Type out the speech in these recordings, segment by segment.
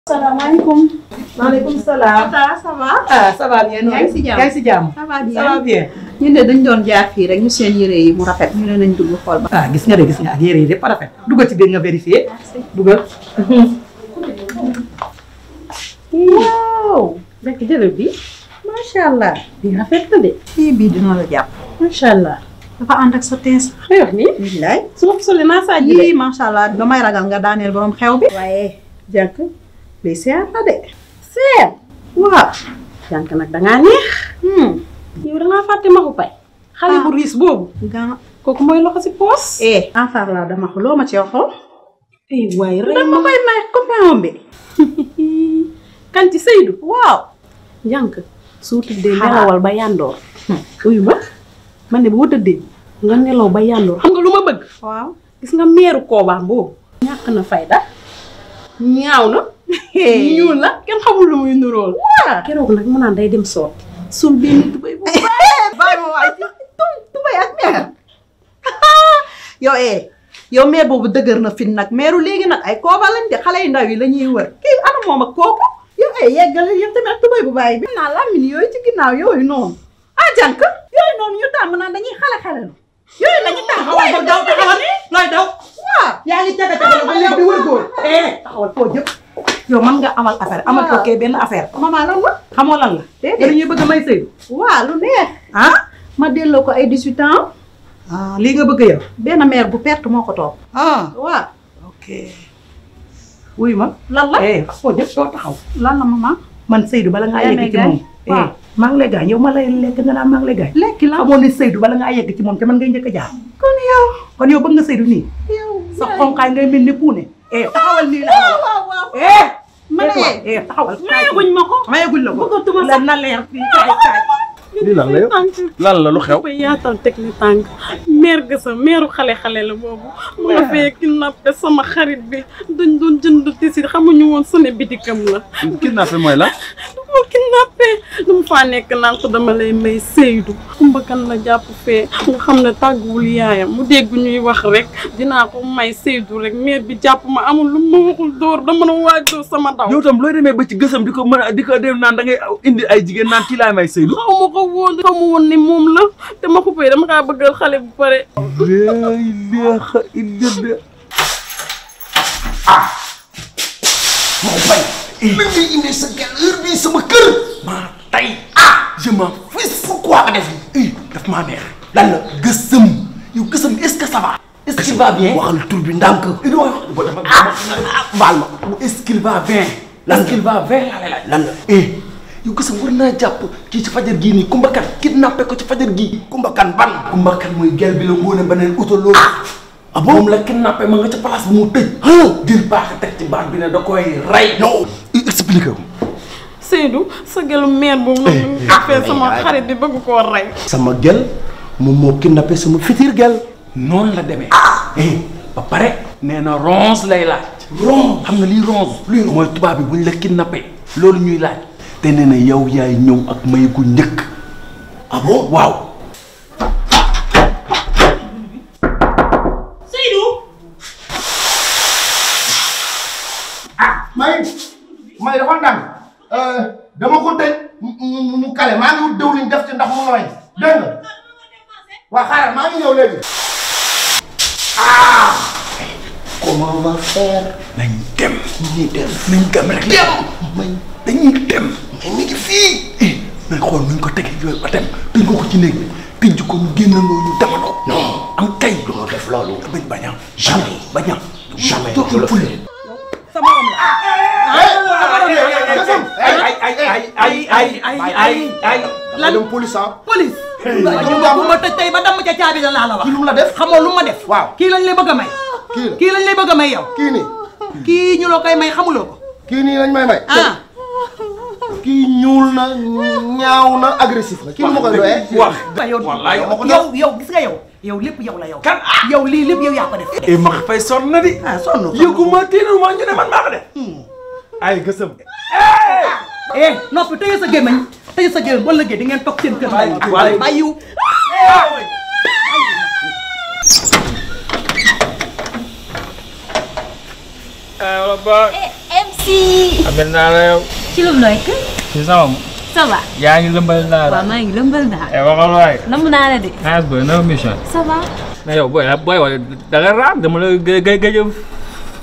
Salaamaaleykum. maaleykum salaam. ça va. ah ça va bien. yaa ngi si jàmm yaa ngi si jàmm. ça va bien ça va bien. ñun de dañ doon jaar fii rek ñu seen yére yi mu rafet ñu ne nañ dugg xool ba. ah gis nga de gis nga ak yére yi yëpp rafet. dugal ci biir nga vérifier. dugal. waaw. dëkk jëlal bi. macha allah. bii rafet na de. bii dina la jàpp. macha allah. dafa ànd ak sa teens. xëy wax nii. billaay. su ma ko solee naa saa ji. yii macha allah damay ragal nga daaneel borom xew bi. waaye jànk. lii seer na de. seer. waaw. jànk nag dangaa neex. yow dangaa fàtte maxu pay. xale bu riis boobu. gaa kooku mooy loxo si poos. enfar la dama ko loo ma ci waxoon. waaye rek dama koy may copain bi. kan ci Seydou. waaw. jànk su tëddee nelawal ba yandoor. uyu ma man de boo tëddee nga nelaw ba yandoor xam nga lu ma bëgg. waaw gis nga meeru koobaan boobu. ñàkk na fayda. ñaaw na. ñuul na kenn xamul lu muy nuróol. waaw keroog nag mu naan day dem soot. sul benn tubay bu baax ma waay tubay ak meer. yow yow meer boobu dëgër na fin nag meeru léegi nag ay kooba lañ de xale yu ndaw yi la ñuy wër kii ana moom ak kooku. yow yeggale yow tamit ak tubay bu bàyyi bi. naa lamine yooyu ci ginnaaw yooyu noonu. ah jànk yooyu noonu ñu tàmm naan dañuy xale lu yooyu la ñu tàmm. waaye ba daw taxawal looy daw. waaw yaa ngi caga caga ba léegi di wër góor. taxawal foo jëm. yow mën nga amal affaire amal ko kee benn affaire. maman lan la. xamoo lan la. déedéet ñuy bëgg a may Seydou. waaw lu neex. ah ma delloo ko ay 18 ans. ah lii nga bëgg yow. benn mère bu perte moo ko toog. ah waaw. ok. wuyu ma. lan la foo jëm doo taxaw. lan la maman. man Seydou bala ngaa yegg ci moom. waaw maa ngi lay gaañ yow ma lay lekk nga naan maa ngi lay gaañ. lekk la xamoon ne Seydou bala ngaa yegg ci moom te man ngay njëkk a jaar. kon yow bëgg nga Seydou nii. yow sa xonqaay ngay mel ni puune. taxawal nii la. waaw ma ne taxawal. mayaguñ ma ko. mayaguñ la ko. bëggatuma sax na leer fii kaay. lii lan la yow lan la lu xew. ba yaatal teg ni tànk meer gësa meeru xale la boobu mu nga fee Kidnapé sama xarit bi dañ doon jënd tissu xamuñu woon sone bitikam la. Kidnapé mooy la. moo Kidnapé dama faa nekk naan ko dama lay may Seydou mbakan la jàpp fee nga xam ne tàgguwul yaayam mu dégg ñuy wax rek dinaa ko may Seydou rek meer bi jàpp ma amul lu ma waxul dóor dama na waaj dóor sama daw. yow tam looy demee ba ci gësam di ko mën a di ko dem naan da ngay indi ay jigéen naan kii laay may Seydou. xamu woon ni moom la te ma xuppee dama kaa bëggal xale bu pare. la ilaha illallah. moo bay. li ngay indee sa gel heure bii sama kër. maa tay je m'en fiche. pourquoi nga def lii. daf maa neex. lan la gësëm. yow gësëm est-ce que ça va. est-ce qu'il va bien. waxal tur bi ndànk. baal ma. est-ce qu'il va bien. lan est-ce qu'il va bien lan la. yow gis nga war naa jàpp kii ci fajar gii nii kumbakan kidnappé ko ci fajar gii. kumbakan ban. kumbakan mooy gel bi la ngoone ba neen utal loolu. ah bon moom la kidnappé ma nga ca place bu mu tëj. jël baax teg ci baat bi ne da koy rey. non expliqué ko. Seydou sa gelu meer boobu noonu. fee sama xarit bi bëgg koo rey. sama gel moom moo kidnappé sama futur gel. noonu la demee. ba pare nee na ronge lay laaj. ronge xam nga lii ronge. luy mooy tubaab bi buñ la kidnappé loolu ñuy laaj. te nee na yow yaay ñëw ak may gu njëkk. ah bon waaw. Seydou. may dafa ndànk dama ko tëj mu kale maa ngi wut dëwlin def ci ndax mu nooy dégg nga waa xaaral maa ngi ñëw léegi. comment on va faire. nañ dem. nañ dem rek. dañuy dem. mais mi ngi fii. nañ xool nuñ ko tegee yooyu ba dem tëj ko ci néeg bi tëj ko ñu génnandoo ñu demandoo. non am kay. du ma def loolu. bañ a jamais bañ a. jamais je le fais. sama morom la. ay. lan dem police ah. police. ñu ma tëj tey ba damm ca caabi la laa la wax. kii lu mu la def. xamoo lu ma def. waaw kii lañ lay bëgg a may. kii lañ lay bëgg a may yow. kii nii. kii ñu la koy may xamuloo ko. kii nii lañ may. kii ñuul na ñaaw na agressif na kii lu ma koy doyee. wax yow gis nga yow lépp yow la yow. kan yow lii lépp yow yaa ko def. ma fay sonn na di. sonn ko yëguma tiinuma ñu ne man maa ko def. ay gësëm. noppi tëye sa gémmiñ tëye sa gémmiñ ba léegi di ngeen toog seen kër. waaye bàyyiw. wala ba. MC Si. Amel naa la yow. Ci lu nekk. ci sama. Ça va. yaa ngi lëmbal naa la. waaw maa ngi lëmbal naa. waxal waay. namm naa la de. nice boy no mission. Ça va. mais yow booy wala da nga raam dama la gëj a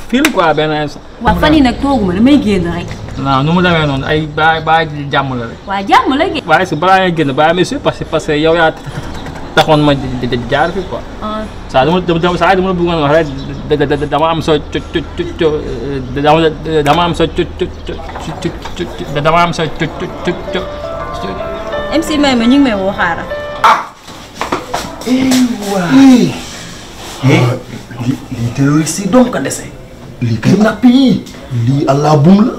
fil quoi benn instant. waaw fan yii nag tooguma damay génn rek. non nu mu demee noonu ay ba jàmm la rek. waa jàmm la génn. waaye si balaa ngay génn bàyyi ma si parce que yow yaa taxoon ma jaar fi quoi. saa dama la bëggoon wax rek dama am soo dama am soo dama am soo MC May ma ñu ngi may woo xaaral. lii terroriste yi doon ko dese. lii kidnappé yi. lii allah bum la.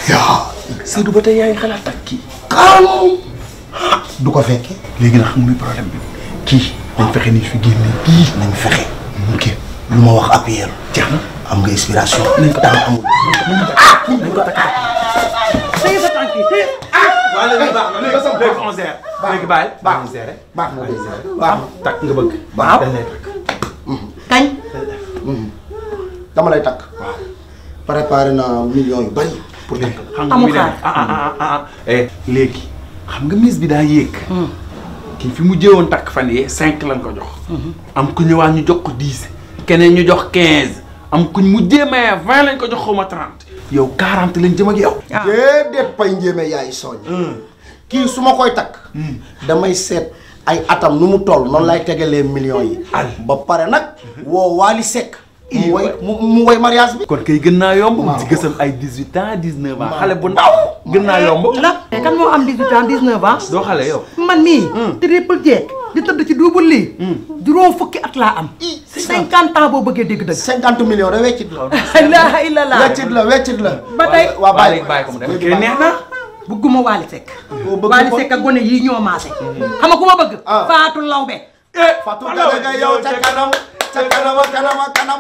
yaa Seydou ba tey yaa ngi xalaat ak kii. du ko fekke léegi nag xam nga problème bi kii nañ fexe ni fi génne kii nañ fexe. ok lu ma wax appuyé jeex na am nga inspiration. nañ ko tax amul nañ ko takk. tey sa tànk yi tey. waaw léegi baax na léegi 11h. léegi bàyyi baax na baax na takk nga bëgg. waaw dañ lay takk. kañ. dama lay takk. waaw préparé naa millions yu bari pour takk. amul xaar léegi xam nga mise bi daa yéeg. kii fi mu jëwoon takk fan yee 5 lañ ko jox. am ku ñëwaat ñu jox ko 10. keneen ñu jox 15. am kuñ mu jéemee 20 lañ ko jox xaw ma 30. yow 40 lañ jëm ak yow. déedéet pay njéeme yaay sooñ. kii su ma koy takk. damay seet ay atam nu mu toll noonu lay tegalee millions yi. ba pare nag woo Waly Seck. mu woy mariage bi. kon kay gën naa yomb. ci gësam ay 18 ans 19 ans. xale bu ndaw gën naa yomb. la kan moo am 18 ans 19 ans. doo xale yow. man mii. triple jeeg di tëdd ci double lii. juróom fukki at laa am. 50 ans boo bëggee dégg dëgg. 50 millions de weccit la. ilaha illallah. weccit la. ba tey waa bàyyi ko mu dem kay neex na. bëgguma Waly Seck. Waly Seck ak gone yii ñoo maase. xam nga ku ma bëgg. Fatou Lawbe. Fatou Galaga yow ca kanam. kanam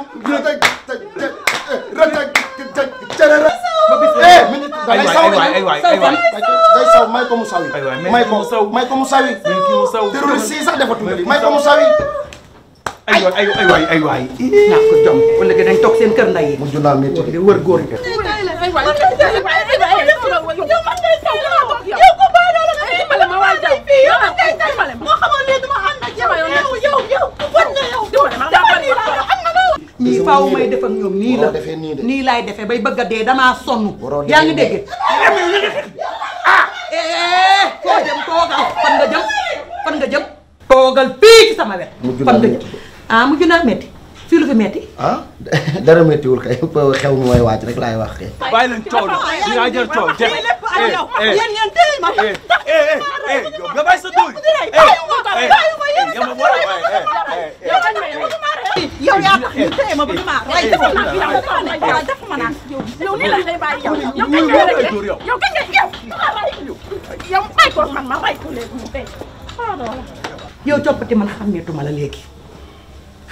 day saw may ko mu sawi may ko mu sawi terroriste yi sax defatul li may ko mu sawi ay waay naa ko jom wala nga dañ toog seen kër nday yi mu junaa métti di wër góor yi ñii faaw may def ak ñoom nii la nii laay defee bay bëgg a dee damaa sonn yaa ngi dégg foo jëm toogal fan nga jëm toogal fii ci sama wet fan nga jëm mujj naa metti fii lu fi metti dara mettiwul kay xew mi mooy waaj rek laay wax kay bàyyi leen coow li nga jël coow jeex yéen tey ma nga bàyyi sa dóor yow yaa tax ñu tey ma bu ma ray def ma naa yow ni la lay bàyyi yow kañ nga yow may ko man ma ray ko léegi mu tey yow coppati man xàmmeetuma la léegi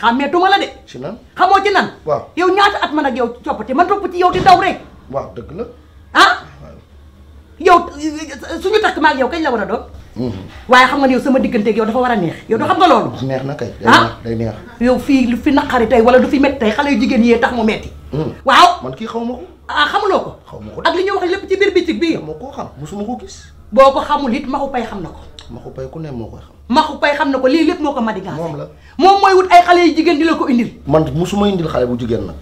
xàmmeetuma la de ci nan xamoo ci nan waaw yow ñaata at man ak yow coppati man topp ci yow di daw rek waaw dëgg la yow suñu takk ma ak yow kañ la war a doon waaye xam nga ne yow sama digganteeg yow dafa war a neex yow doo xam nga loolu neex na kay day neex yow fii lu fi naqari tey wala du fi metti tey xale yu jigéen yee tax mu metti waaw man kii xaw ma ko xamuloo ko ak li ñuy wax lépp ci biir bitig bii moo koo xam musuma ko gis boo ko xamul it maxu pay xam na ko maxu pay ku ne moo koy xam maxu pay xam na ko lii lépp moo ko madigancé moom la moom mooy wut ay xale yu jigéen di la ko indil man musuma indil xale bu jigéen nag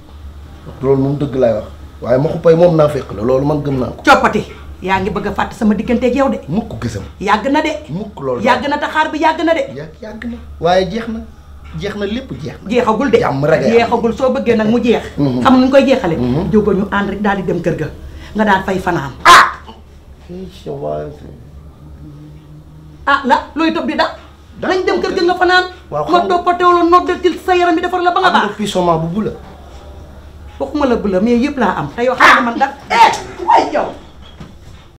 loolu moom dëgg laay wax waaye maxu pay moom naa fekk la loolu man gëm naa ko coppati yaa ngi bëgg a fàtte sama digganteeg yow de mukk gisam yàgg na de mukk loolu yàgg na taxaar bi yàgg na de yàgg na waaye jeex na lépp jeex na jeexagul de jàmm rek jeexagul soo bëggee nag mu jeex xam nuñ koy jeexale jógo ñu ànd rek daal di dem kër ga nga daan fay fanaan la looy topp di da nañ dem kër ga nga fanaan ma toppatewlo noddatil sa yaram bi defar la ba nga baax pisoma bu bula waxuma la bula mais yëpp laa am te yoo xam ne man da